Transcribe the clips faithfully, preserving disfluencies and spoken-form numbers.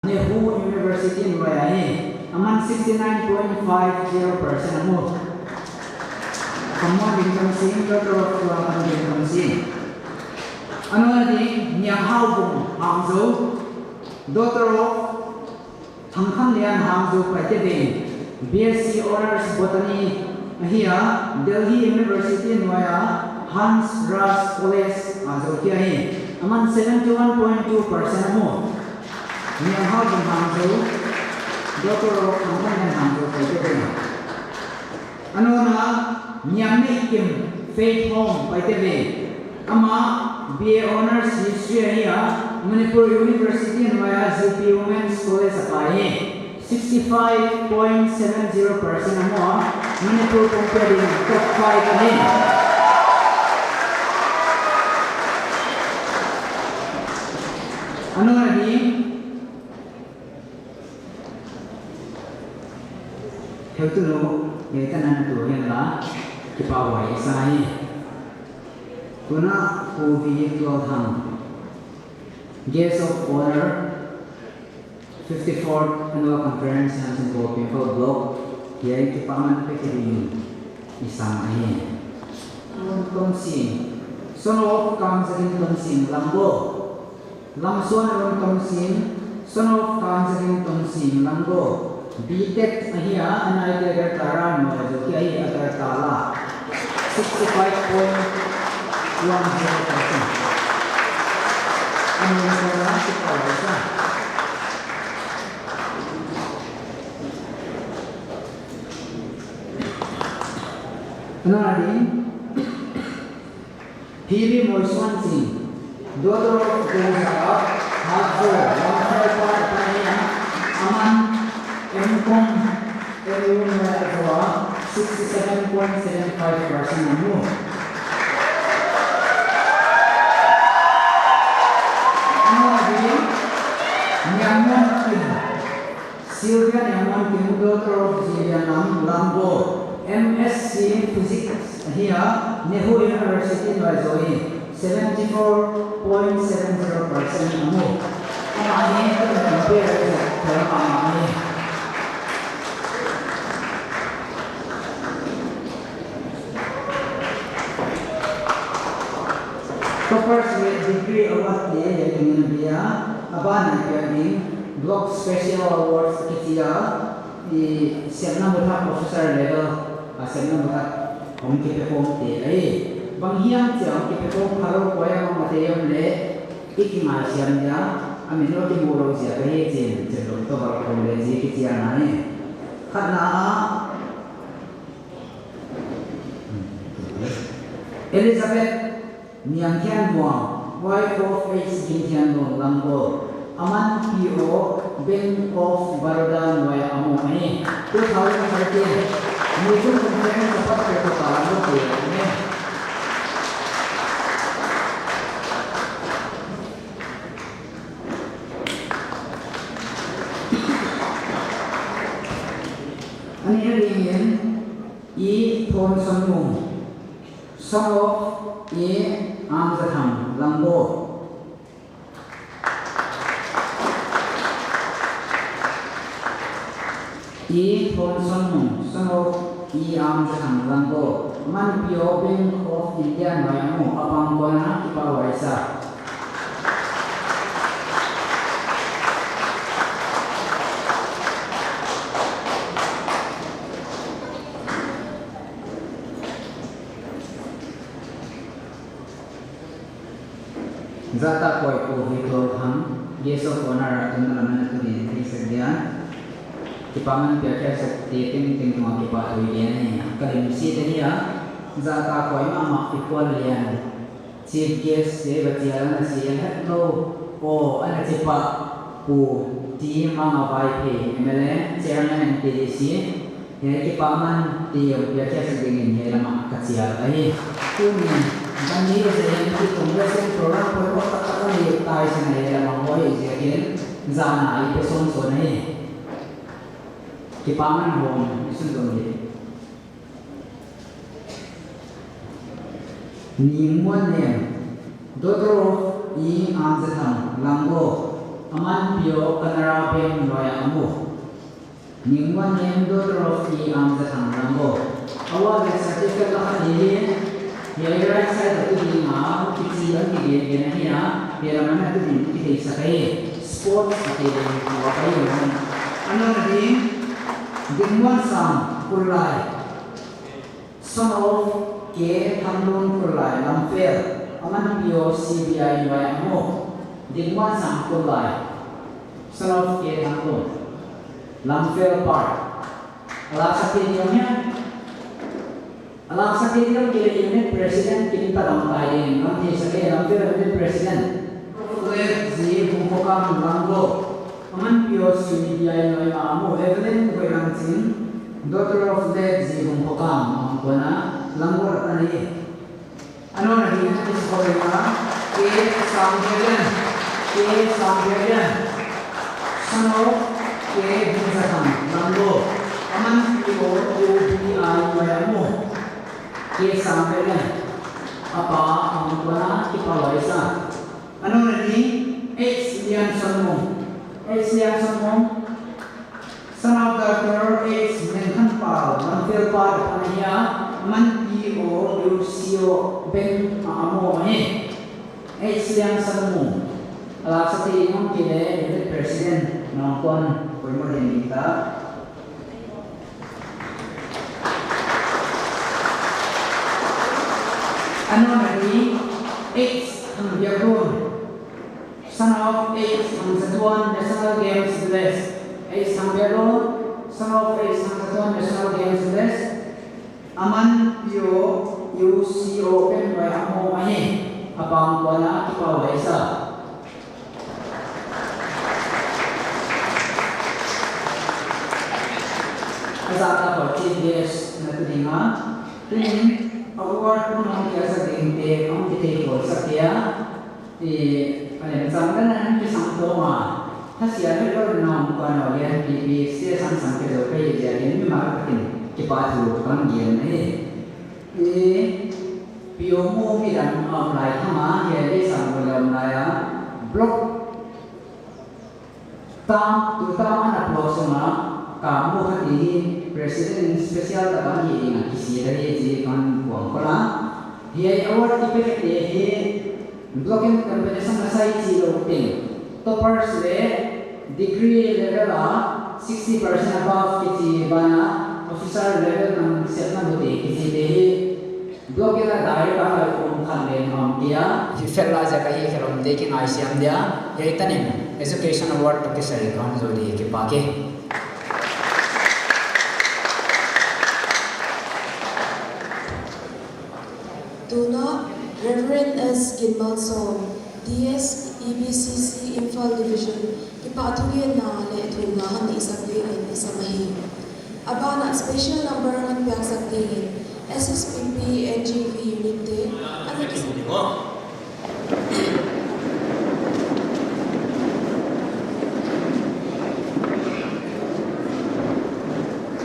NEHU University nuai ahi. Aman sixty nine point five zero percent a mu. Khamuanbin Kamsing, daughter of Khamuanbin Kamsing. A nung a ding Nianghaobung Hangzo, daughter of Thangkhamlian Hangzo Paite Veng, B S C Honours Botany ahi a, Delhi University nuai a Hans Raj College a zou khia hi. Aman seventy one point two percent a mu. Nianghaobung Hangzo, daughter of Thangkhamlian Hangzo Paite Veng. A nung a, Niamneihkim Faith Hong Paite Veng. Amah B A Honours History ahi a, Manipur University nuai a G P Women's College a pai hi. Sixty five point seven zero percent a mu a, Manipur pumpi a ding top five ahi. A nung a ding Heutunu, hiai tan a na tu hen la, kipahhuai i sa hi. Tuin Pu V Tualthang, Guest of Honour, fifty fourth Annual Conference, Hiamsiamkhup Imphal Block, hiai kipaman pek ding in i sam ahi. Ron Tonsing, son of Kamzadin Tonsing Langbo. Lamsuan Ron Tonsing, son of Kamzadin Tonsing Langbo. B Tech ahi a, N I T Agartala nuai a zou khia hi, Agartala. Sixty five point one zero percent. Aman kona si pa sa. Another thing, Phoebe Moisuanching, daughter of Gongzaka, Hatzo, Lamphai Pat Pania, aman M Com, M U nuai a zou a, sixty seven point seven five percent a mu. Another thing, Niangmuankim, Sylvia Niangmuankim, daughter of Zilianlam Langbo, M Sc in Physics ahi a, NEHU University nuai zou hi, seventy four point seven zero percent a mu. Amah hi, compare, amah hi. Toppers leh degree award te hiai tungin a bia, a ban a piak ding, Block Special Awards kichi a, i sepna muthak officer level a sepna muthak hong kipe khawm te ahi. Bang hiam chiang kipe khawm kha lou kuai a mangmate om leh, i kingaisiam dia, a min lou kimu lou ziak ahi chi'n, chin lou toh bal khawm leh chi kichi a nai. Khatna ah, Elizabeth Niangthianluang, wife of H Ginthianluang Langbo, aman P O, Bank of Baroda nuai a mu ahi. Two thousand thirteen, Muichung Conference a pat Protocol a mu te ahi. Ani a ding in, E Thonsonmung, son of E Amzathang Langbo. E Thonsonmung, son of E Amzathang Langbo. Aman P O Bank of India nuai a mu, a pang kona kipahhuai sa. Zahtakhuai Pu V Tualthang, Guest of Honour a tun lam a na tu ding theisak dia. Kipaman piak khiaksak te tengteng tungah kipathuai ding ahi. Ka lim si te hi a, Zahtakhuai mahmah i kual lian Chief Guest te va chial ana si a hetlou, aw, ana chi pah Pu T Manga Vaiphei, M L A, Chairman M T D C, hiai kipaman te hong piak khiaksak dingin hiai lam ah ka chial ahi. Tuni'n, zan ni leh zan ni ki tung leh sen program poi poi taktak a ni tai sin a hiai lam ah hong hih ziakin, zan a i pe sawnsawn ahi. Kipaman hong i sunzom di. Ningmuannem, daughter of E Amzathang Langbo. Aman P O Canara Bank nuai a om uh. Ningmuannem, daughter of Pi Amzathang Langgo. Award leh certificate la kha thei hi, hiai right side a tu ding a, kichi a kigen gen ahi a, hiai lam a tu ding kitheisak ahi. Sports a te ding ua kai un. A nung a ding, Dingmuansang Kullai. Son of K Thanglun Kullai, Lamphel. Aman P O C B I nuai a om uh. Dingmuansang Kullai. Son of K Thanglun. Lamphel Park. A laksak thei diam hia? A laksak thei diam kei leh unit president kin padam tai ding, lam theisak e, Lamphel unit president. Late Zi Vungkhokam Langgo. Aman P O C B I nuai a om uh. Evelyn Hoilamching, daughter of late Zi Vungkhokam, a om kuan a, Langgo a pan ahi. A nung a ding a kisikoi a, K Sangbiaklian, K Sangbiaklian, son of K Vungzathang Langgo. Aman P O U B I nuai a om uh. K Sangbiaklian, a pa a om kuan a, kipahhuai sa. A nung a ding, H Liansanmung, H Liansanmung, son of Doctor H Nenkhanpal, Lamphel Park a pan ahi a, aman P O U C O Bank a om uh ahi. H Liansanmung. A laksak thei diam kei leh unit president, nang kuan poimoh ding ta. A nung a ding, H Thangbiaklun, son of H Thangzatuan, National Games Village. H Thangbiaklun, son of H Thangzatuan, National Games Village. Aman P O U C O Bank nuai a om uh ahi. A pa a om kuan a, kipahhuai sa. A zat a pa Chief Guest na tu ding a. Tuni'n award kum hong kiasa ding te hong kithei khol sak dia. I, a lem chang dan a kisam tawm a. Thasia leh lawm na om kuan a, lian pipi, stage sang sang kei zou ka hi ziakin mimal takin kipahthu ka hon gen ahi. I, P O mu midang a om lai tham a, hiai leh sang lou leh om lai a. Block tam, tu tam ana block sung a, ka mu kha ti hi, president in special tak a hi ding a kisi ta hi chi ka hon puang khol a. Hiai award kipe te hi, block in competition a sai chih lou teng, toppers leh degree level a sixty percent above kichi banah, officer level nang sepna bu te kichi te hi, block in a direct a kai kum khat leng om dia. Hi fel lai ziak ahi, khelhna te kingaisiam dia. Hiai tan in Education Award toh kisai ka hon zou di, kipak e. Tun a Reverend S Ginmalsawm, D S, E B C C Imphal Division, kipahthugenna leh thumna hon neihsak dingin i sam ahi. A banah special number hon piaksak dingin S S P P N G V unit te ana kis-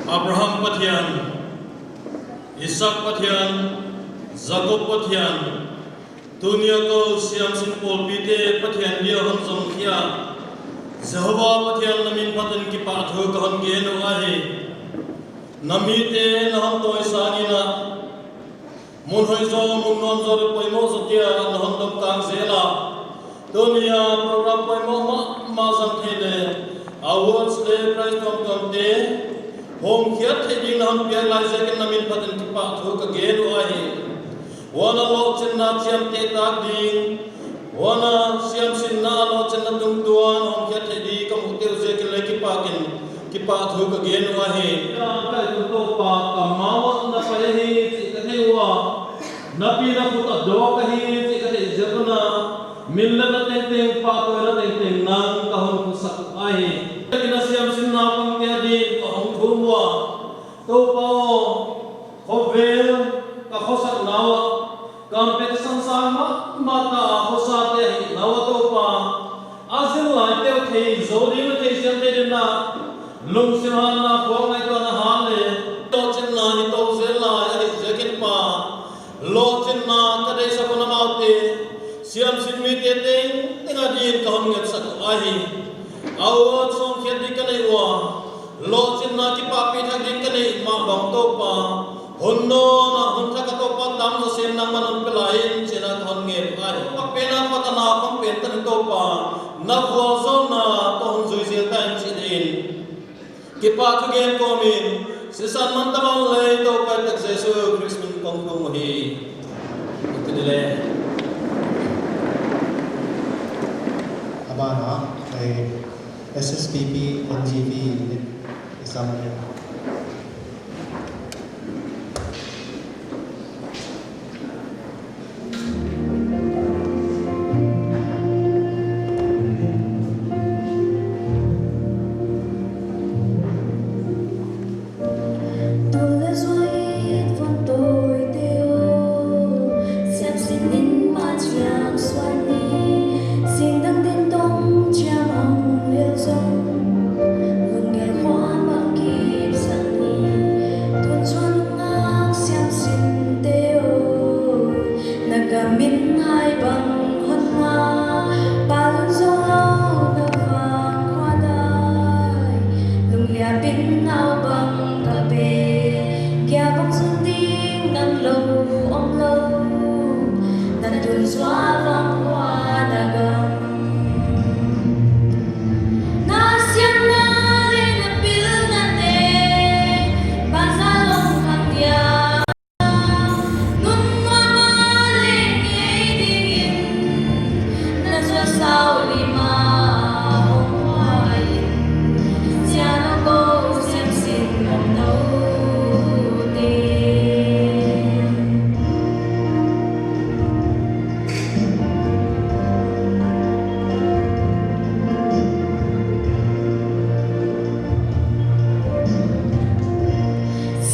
Abraham Pathian, Isaac Pathian, Jacob Pathian, tuni a kou siamsin pawlpite Pathian bia hon zong khia Jehovah Pathian, na min phatin kipahthu ka hon gen uh ahi. Na mite na hon tawisang in a, mun hoih zaw, mun nuam zaw leh poimoh zaw kia na hon dom kang zel a, tuni a program poimoh mahmah zang thei leh awards leh prize tuamtuam te hong khiat theih ding na hon piak lai ziakin na min phatin kipahthu ka gen uh ahi. Huan a lohchinna chiamteh tak ding, huan a siamsinna a lohchinna tungtuan hong khiat theih ding ka muh teuh ziakin leng kipakin kipahthu ka gen uh ahi. Ka tun Toupa, ka mau ah na pai ahi chih ka thei ua, na pi na khut a dawk ahi chih ka theih ziak un a, min lelna tengteng, pahtawina tengteng nang ka hon phusak uh ahi. Ka siamsinna pangte ading ka hong thum ua, Toupa aw, khovel ka khosakna uah, competition sang mahmah ta a khosate ahihna uah Toupa, a zil laite uh thei zou ding leh theisiam thei dingin a, lungsim hanna, khual ngaihtuahna han leh lohchinna hi tou zel lai ahih ziakin Pa, lohchinna ka deihsak un amaute, siamsin mite teng Din ka hon ngetsak ahi. Award sawmkhiat ding ka nei ua, lohchinna kipahpih thak ding ka neih mah bang Toupa, hun nawn a hun thak a Toupa, tamzaw sem nangman hon pe lai in chih ka hon ngen ahi. Ka pen a pat a na khong pen tan in Toupa, na vualzawlna toh hon zui zel ta in chih in. Kipahthu gen kawmin, sisan man taman lei Toupa tak Jesu Khrist min kong thum hi. Iti le. A ban ah, eh, S S P P N G V exam. Tul le zuai vantawite aw, siamsin in mah chiang suan ni, singdang din tong chiang hong lel zong, lunggel huam bang kipsak ni, tun zuan ngak siamsinte aw. Na gam in hai bang hon ngak, palun zou lou na vang khua dai. Lungliap in nau bang ka pe, kia bang sun ding nang lou om lou. Na tun zuan vang khua na gam. Na siamna leh na pilnate, bazar lawng khang dia.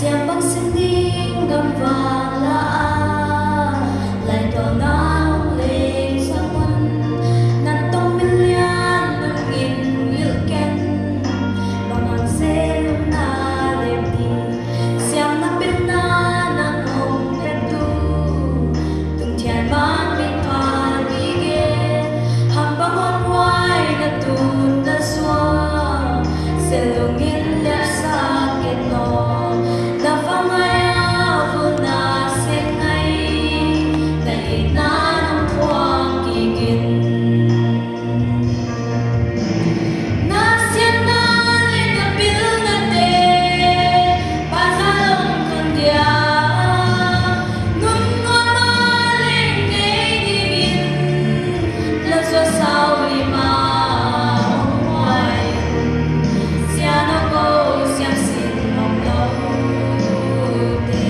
Siam bang sin ding gam val ah, lai tual na hong leng sang un, na tong min lian lungin ngilh ken, bang hang se lungna lem di, siamna pilna nang hong petu, Tung thian mang min phan mi gen, ham bang hon huai na tun na suak, sel lungin liapsak ken aw, na vang ngai a vun na seng ngai, na itna nang puang kik in. Na siamna leh na pilnate, bazar lawng khang dia. Nun nuam a leng ngei dingin, na zuasau lim a hong huai. Siam nou ko, siamsin mong nou te.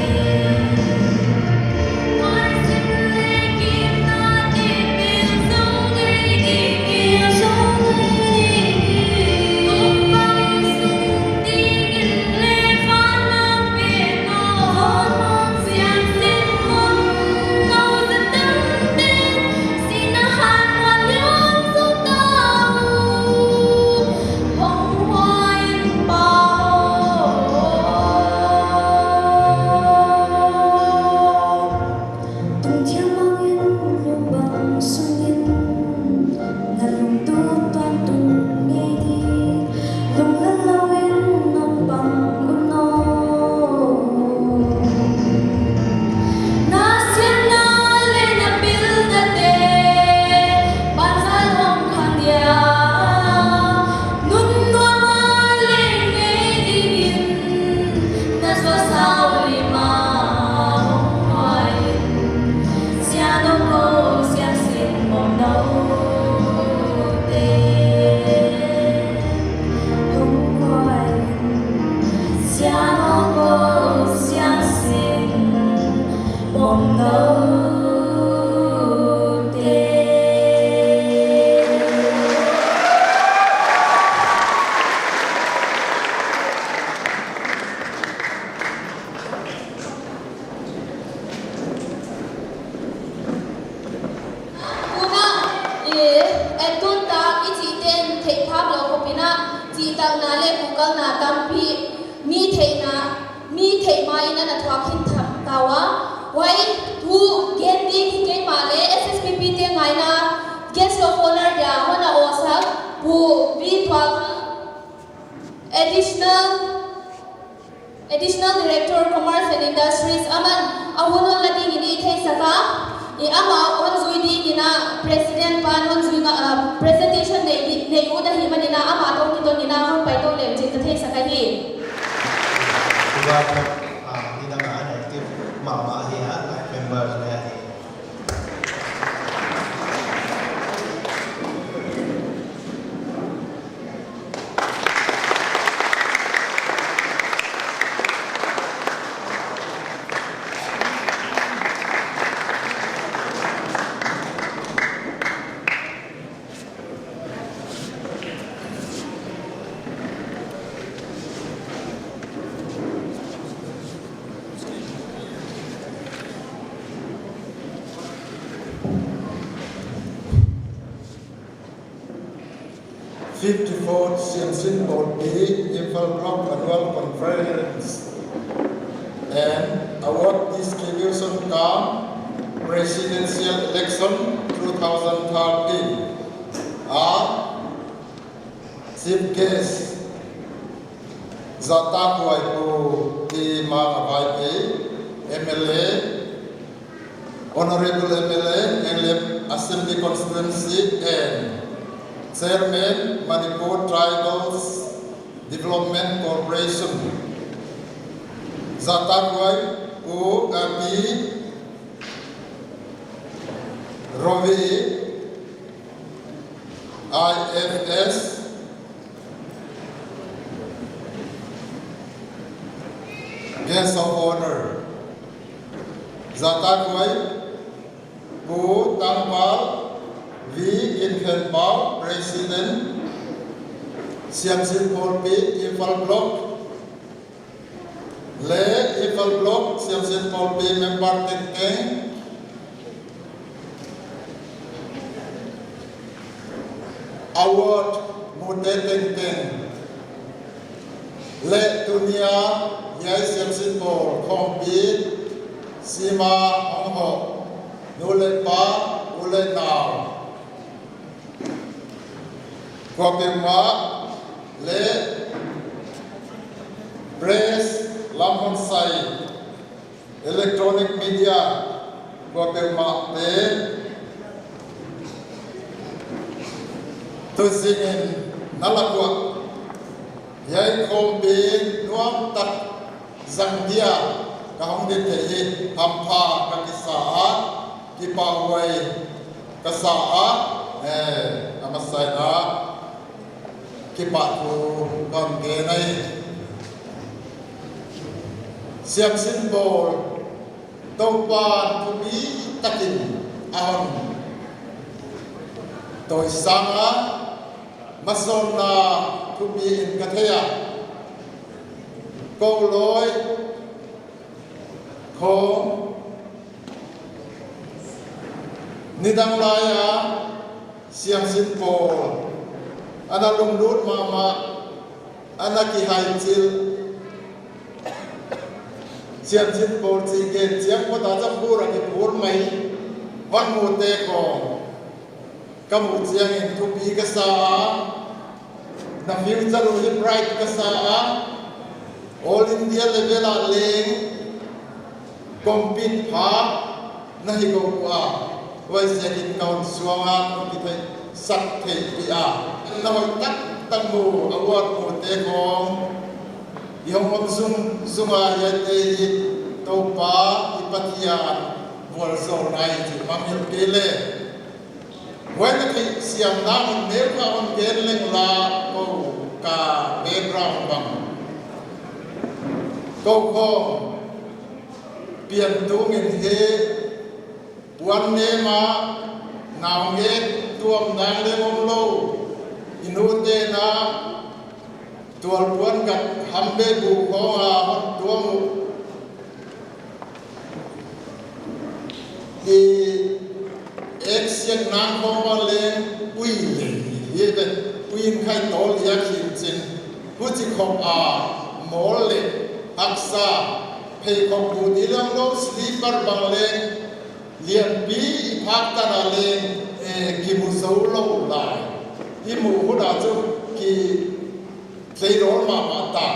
Tung thiam mang in lung bang sung in, na lungtup tuan tung ngei di, lunglen lou in nong bang un aw. Na siamna leh na pilnate, bazar lawng khang dia. Nun nuam a leng ngei dingin, na zuasau lim a hong huai. Siam nou ko, siamsin mong nou te. Hong huai. Siam nou ko, siamsin mong nou te. Tuna, eh, entun tak i chihten theih phak lou khop in a, chihtakna leh kukalna tampi, mi theihna, mi theih ma in a na thuak khin tham ta ua. Huai thu gen ding hi keimah leh S S P P te ngai in a, guest of honour dia Pu V Tual, Additional, Additional Director, Commerce and Industries, aman a hun hon la ding in i theisak a, i amah hon zui ding in a President pan hon zui nga, ah, presentation nei di, nei ut ahihman in a amah toh kiton in a hon pai tou leh chih ka theisak ahi. Tuba, ah, nidang a active mahmah hi a, member leh hi. Fifty-fourth Siamsin Pawlpi Imphal Block Annual Conference and Award Distribution cum Presidential Election two thousand thirteen. A chief guest, Zahtakhuai Pu T. Mangavaipi, M L A, Honorable M L A, Henglep Assembly Constituency and Chairman, Manipur Tribals Development Corporation. Zahtakhuai Pu, uh, Pi Rovi, I F S, Guest of Honor. Zahtakhuai Pu Tangpal V Kinkhenpau, President, Siamsin Pawlpi, Imphal Block, leh Imphal Block Siamsin Pawlpi member tengteng. Award mute tengteng. Leh tuni a hiai Siamsin Pawl khawmpi sim a hong hoh nu leh pa, u leh nau, kuapeuhmah leh press lam hon sai, electronic media kuapeuhmahte, tuzing in na lak uah hiai khawmpi nuam tak zang dia ka hong dit theih hi hampha ka kisa a, kipahhuai ka sa a, eh, a masa in a kipahthu kon gen ahi. Siamsin Pawl, Toupa'n thupi takin a hon tawisang a, masawnna thupi in ka thei a, kou lawi khawng nidang lai a Siamsin Pawl ana lunglut mahmah, ana kihaichil. Siamsin Pawl chih gen chiang phot a, Jambu a kiphur mai van mute khawng ka muh chiangin thupi ka sa a, na future uh hi bright ka sa a, All India level ah leng compete pha na hi gou ua, huaiziakin ka hon suang a, kon kitheisak theihpih a, na hoih taktak mu, award mute khawng i hong om zungzung a, hiaite hi Toupa i Pathian vualzawlna ahi chih mangngilh kei leh. Huai na theihsiamna mun neu kha hon gen leng la, kou ka background bang, kou khawng pian tung in hi, puan nem a, naungek tuam dang leng omlou, i nute'n a tualpuan gat hambe bu khawng a hon tuam uh, i eksiak nang khawng a leng ui leh hi ve, ui in khai tawl liak hi'n chin, huchi khop a mawl leh haksa, pheikhawk bu di leng lou, slipper bang leng lianpi i phak tan a leng, eh, kimu zou lou lai. I muh hun a chu kitleirawl mahmah ta.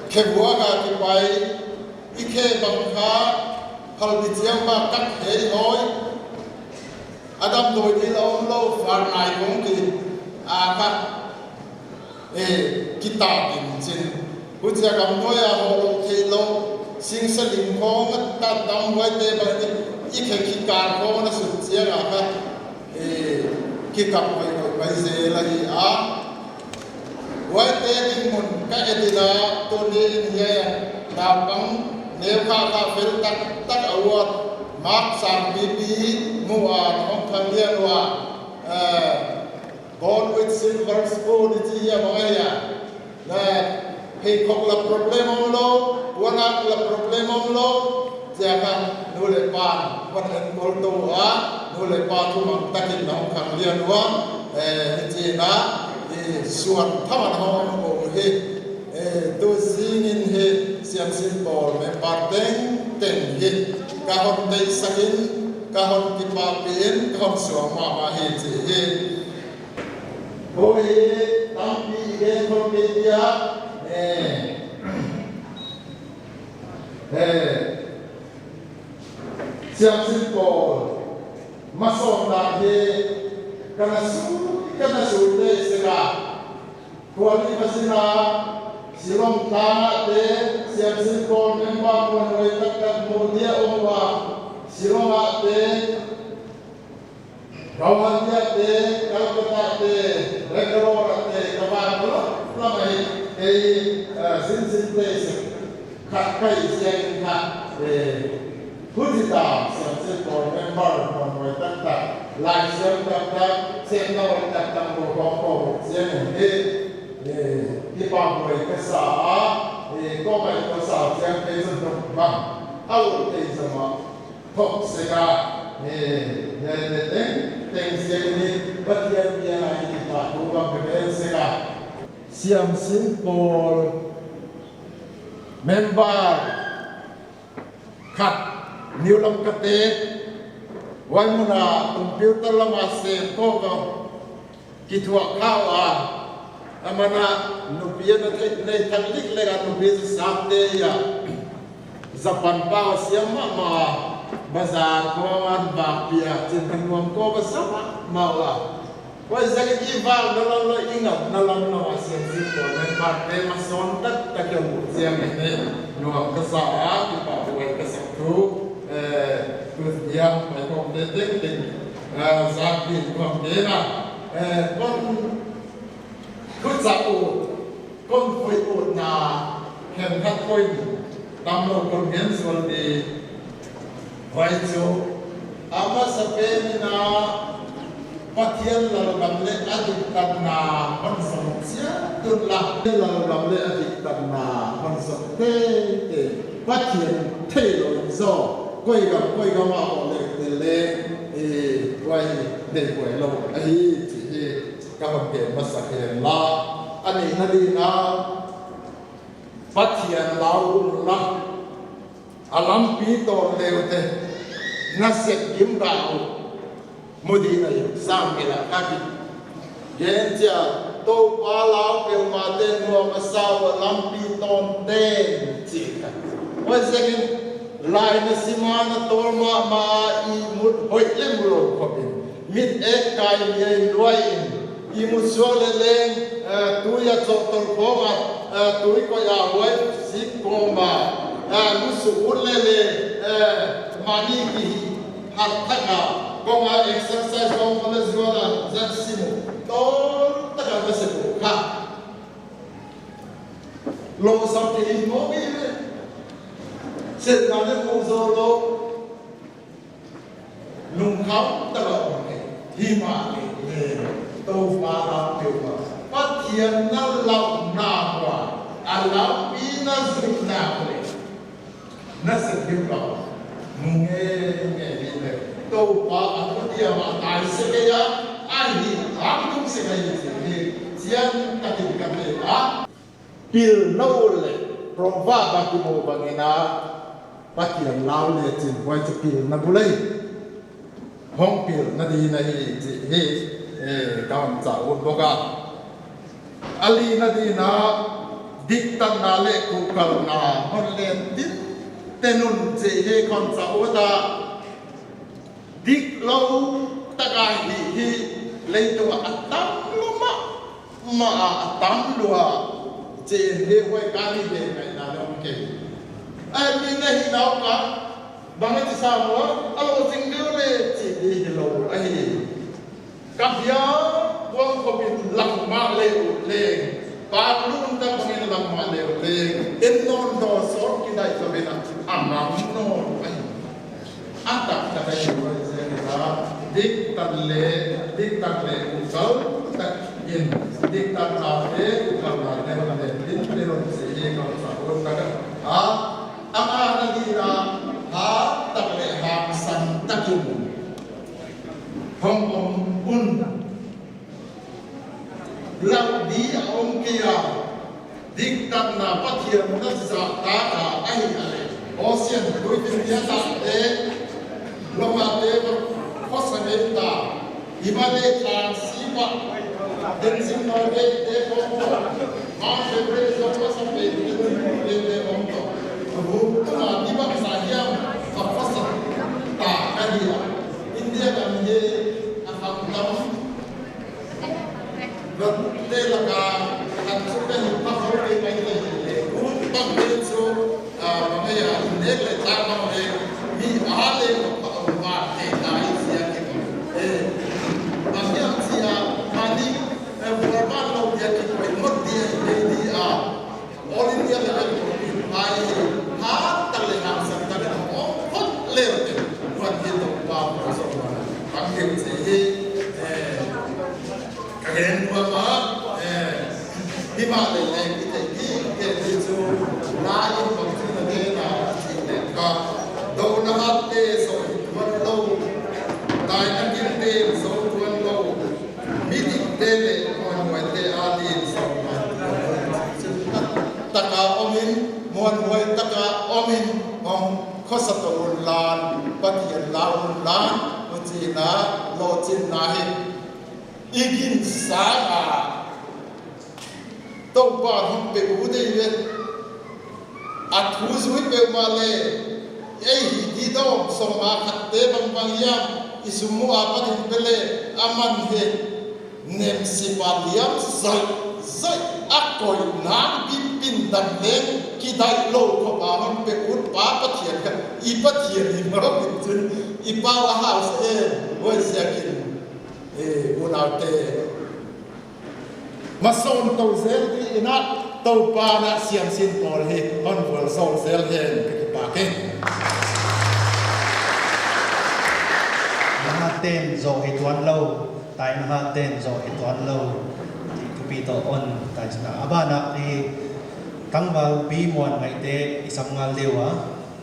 Khe buak a kipai, i khe bang kha, phalbi chiang bang kha hei hoi. A damdawi ding la om lou, far nai kong ki, a kha, eh, kitap in chin. Huchia gamnuai a hoh lou theilou, singsa ling khong a tam huaite bang i, i khe kikal khong a sut chiang a kha, eh, kikap hoihhoih mai zel ahi a. Huaite dinmun ka et in a, tuni in hiai a, naupang neu kha kha fel taktak a uat, mark sang pipi mu a, hong khang lian ua, eh, born with silver spoon i chi hia bang ahia. Na, pheikhok la problem omlou, puannak la problem omlou, chia kha nu leh pa'n hon enkawl tou a, nu leh pa thumang takin na hong khang lian ua, eh, hichi in a, i suan tham a na hong om uh hi, eh, tu zing in hi, Siamsin Pawl member tengteng hi, ka hon deihsak in, ka hon kipahpih in, ka hon suang mahmah hi chi hi. Ko hi, tampi gen khol kei dia, eh, eh, Siamsin Pawl, ma sawm dah hi, ka na su, ka na su te sek a. Kuali pasina, Shillong tang a te, Siamsin Pawl member muanhuai taktak mu dia om ua, Shillong a te, Guwahati a te, Calcutta te, Bangalore a te, ka va lam lam ahi, ei, eh, sinsin te sek khat kai siang in khat, eh, huchi ta, Siamsin Pawl member muanhuai taktak, laisiam taktak, siamna huai taktak, ko ko ko siang in, eh, eh, kipahhuai ka sa a, eh, ko mai ko sa siang te sun tuk bang, a u te sama. Thok sek a, eh, hiaite tengteng siang in Pathian bia a i kipahthu bang ka bel sek a. Siamsin Pawl member khat New Lamka te, huai mun a computer lam a sem kou ka kithuah kha ua, aman a nupi a na theih nei thak lik leh a nupi sa sap te ia. Japan pau siam mahmah, bazar khong a vak pia, chin thang nuam kou ka sa mahmah ua. Huaiziakin i vak na lam lou, i ngat na lam lou a Siamsin Pawl member te ma sawm taktak a mu chiang in, nuam ka sa a, kipahhuai ka sak thu, eh, tu hiam mai khong te tengteng, eh, zak din khong te na, eh, kon Thuchah uh, kon phuih utna, khenkhat point tamlou kon gen zual di. Huai chu, a masapen in a, Pathian lalgam leh a diktatna hon zong chiat un la. Lalgam leh a diktatna hon zong teitei. Pathian theilou in zaw, koi gam, koi gam a hoh leh te leh, eh, huai deihhuai lou ahi chi hi. Ka hon gen masa kei la, a nihna ding a, Pathian lau un la, a lampi tawn leu te, na sep gim rau, mu ding ahi, sam kei la ka ti. Gen chia, Toupa lau peuhmah te nuam a sa ua lampi tawn ten, chi ka. Huaiziakin, lai na sim a na tawl mahmah i mut hoih leh mu lou khop in. Mit ek kai mi a i luai in, i mu suak leh leng, eh, tui a chawh tol khong a, eh, tui koih a huai sik kawm a, eh, mu suk ut leh leng, eh, mahni kihih hat thak a, kong a exercise kong kong a zual a, zat sim uh, tawl tak a ka sep uh kha. Lou sam kei in mawk i ve. Sep na leh mu zou lou. Lungkham tak a om kei. Himahleh, Toupa lau peuhmah, Pathian na lauhna ua, a lampi na zuihna uh leh, na sep gim lou. Mu ngeingei hi leh, Toupa a khut diam a tai sek kei a, a hih tangtung sek ahi chih chiantakin ka thei a. Pilna uh leh, Proverb a kimu bangin a, Pathian lau leh chin huai chu pilna bul ahi. hong pilna ding ahi chih hi, eh, ka hon chah ut bawk a. A lina dingin, diktatna leh kuhkalna hon len tinten un chih hi ka hon chah ut a. Diklou tak a hih hi leitung ah a tam lua mahmah a, a tam lua. Chih hi huai ka ni ve ngaihna leh om kei. Ahihkeileh hih nau ka bang a chi sam ua, a lou zing deuh leh chih di hilou ahi. Ka bia buang khopin lam mah leh ut leng, pa lungtak bangin lam mah leh ut leng, en nawn dou sawt kidai ka bena a ngam nawn ahi. A taktak ahi ua, zen ta, diktat leh, diktat leh kuhkal takin, diktatna leh kuhkalna leh, leh, din, leh, leh, si, hi, ka, sa, un, tak, a, a, a, na, di, na, ha, tak leh, hangsan takin hong om un. Lau di a om kei a, diktatna Pathian na zahtak a ahih leh, ocean tuipi a zahte, lawmte va khosa ngei ta, himahleh tlang sip a, Tenzing Norgay te khong, Mount Everest zong khosa pe, Tenzing Norgay te khong toh. Hu, tuma di bangzah hiam, va khosa ta ka hi a. India gam hi a khang tam. Vat te laka, khat chu ka hi pha khol kei mai te hi le. Kum bang te chu, ah, bang ai a, innek leh tak bang leh, mi a leh ka pha a ma te ta i sia ke. Eh, bang hiam sia, mani, eh, bual ban lou dia ki koi mot dia, dia, dia. All India level committee pai hi, ha, tak leh hangsan tak leh om phot leh te, huan hi Toupa ko so ma, bang hi che hi, eh, ka gen nuam a, eh, himahleh leng i te hi, ke hi chu, la in bang chu na de na, chi leh ka, douna hat te so hi tuan lou, taina gil te so tuan lou, midikte leh muanhuaite adin sawm taka om in, muanhuai taka om in, hong khosa tou un lan, Pathian lau un lan, huchiin a, lohchinna hi i gin sang a, Toupa'n hon pe ut ei ve. A thu zui peuhmah leh, ei hi di dawm sawm a khat te bangbang hiam, i sum mu a pat in pe leh, aman hi, nemsip a liam zaihzaih a koi nang pin pin dang leng, kidai lou khop a hon pe ut pa Pathian kha, i Pathian hi mah in chun, i pau a hausa e, huaiziakin, e, unaute. Masawn tou zel dingin a, Toupa'n a siamsin pawl hi hon vualzawl zel hen ka kipak e. Na hatten zoh hi tuan lou, taina hatten zoh hi tuan lou. Thupi toh hon, taina a ban ah i tangval Pi Muanngaihte i sam ngal deuh a.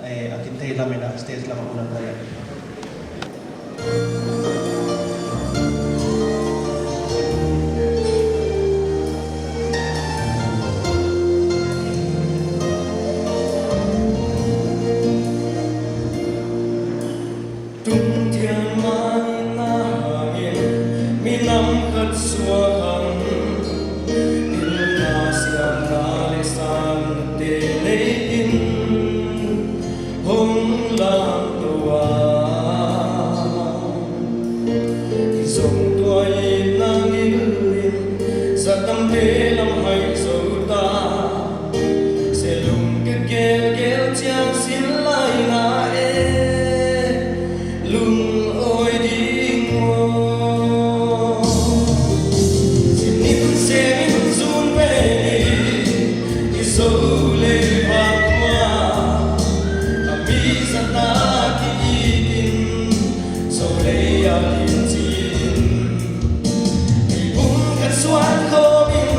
Eh, a kin thei lam in a stage lam a kulan lai. Tung thiam mai na hangin, minam khat suak hang, pilna siamna leh sangte nei in, hong lam tou a. Zong tuah in na ngil in, sa tamte lam hai zou ta. Selung ke gelgel chiang sin lai na e, lungawi ding aw. Sinim semin zun ve ni, i Zo lei vak ua, a mi zat a ki it in, Zo lei a kin chi in. Ei bung khat suan khawm in,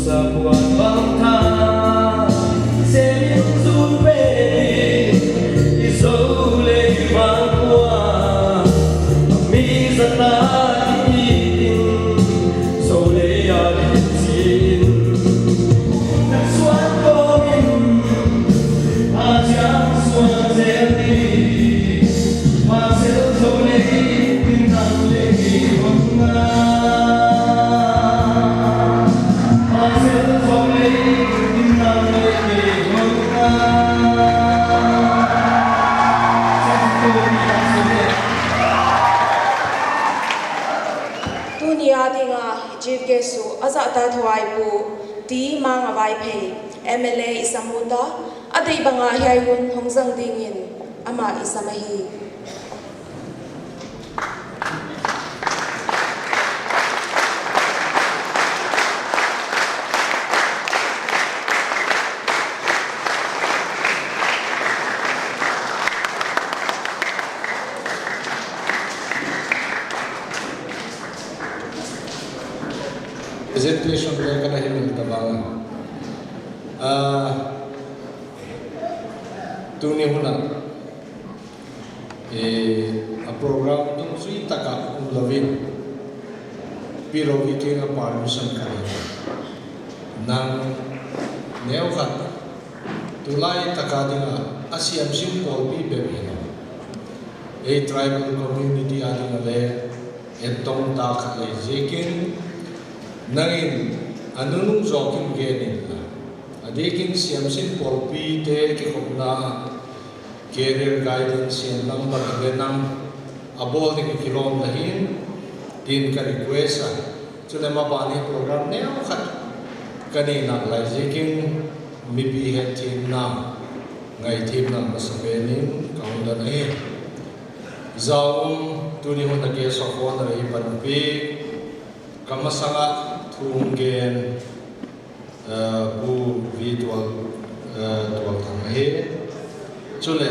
Sabuat bang tha, semin zu pe ni, i zo lei bang kua, mi zat na i tin, zo lei a di chin. Suan ko min, a chiang suan zel ni, ma sel zo lei, tin nang lei ki hong na. Tuni a dinga chief guest uh a zahtakhuai Pu T. Manga Vaiphei, M L A i sam ut a, a deih banga hiai hun hong zang dingin amah i sam ahi. Presentation le kana himil ta bang. Ah, tuni hun a, eh, a program tung sui taka um lou in, Pi Rovi kiang a permission ka nei. Nang neu khat, tulai taka dinga a siamsin pawlpi bep hi lo, ei tribal community a dinga le, ettong ta khat lei ziakin, nangin a nunung zawkin gen in la. A dikin siamsin pawlpite kikhopna career guidance siam lam bang le nang a bawl ding kilawm la hi'n, tin ka request a. Chule maban hi program neu khat ka neih nak lai ziakin mipi hetthiamna, ngaithiamna masa penin ka hon dan ahi. Zaum tuni hun a guest of honour ei panpih, ka masanga thu hon gen, eh, Pu V. Tual, eh, Tualthang ahi. Chule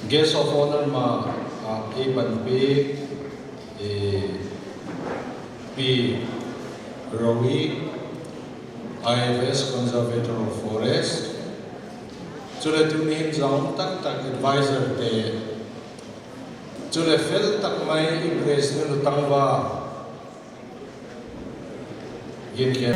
guest of honour ma, ah, ei panpih, eh, Pi Rovi, I F S Conservator of Forest. Chule tuni hin zaum taktak advisor te. Chule fel tak mai i president u Tangva. Gin ke.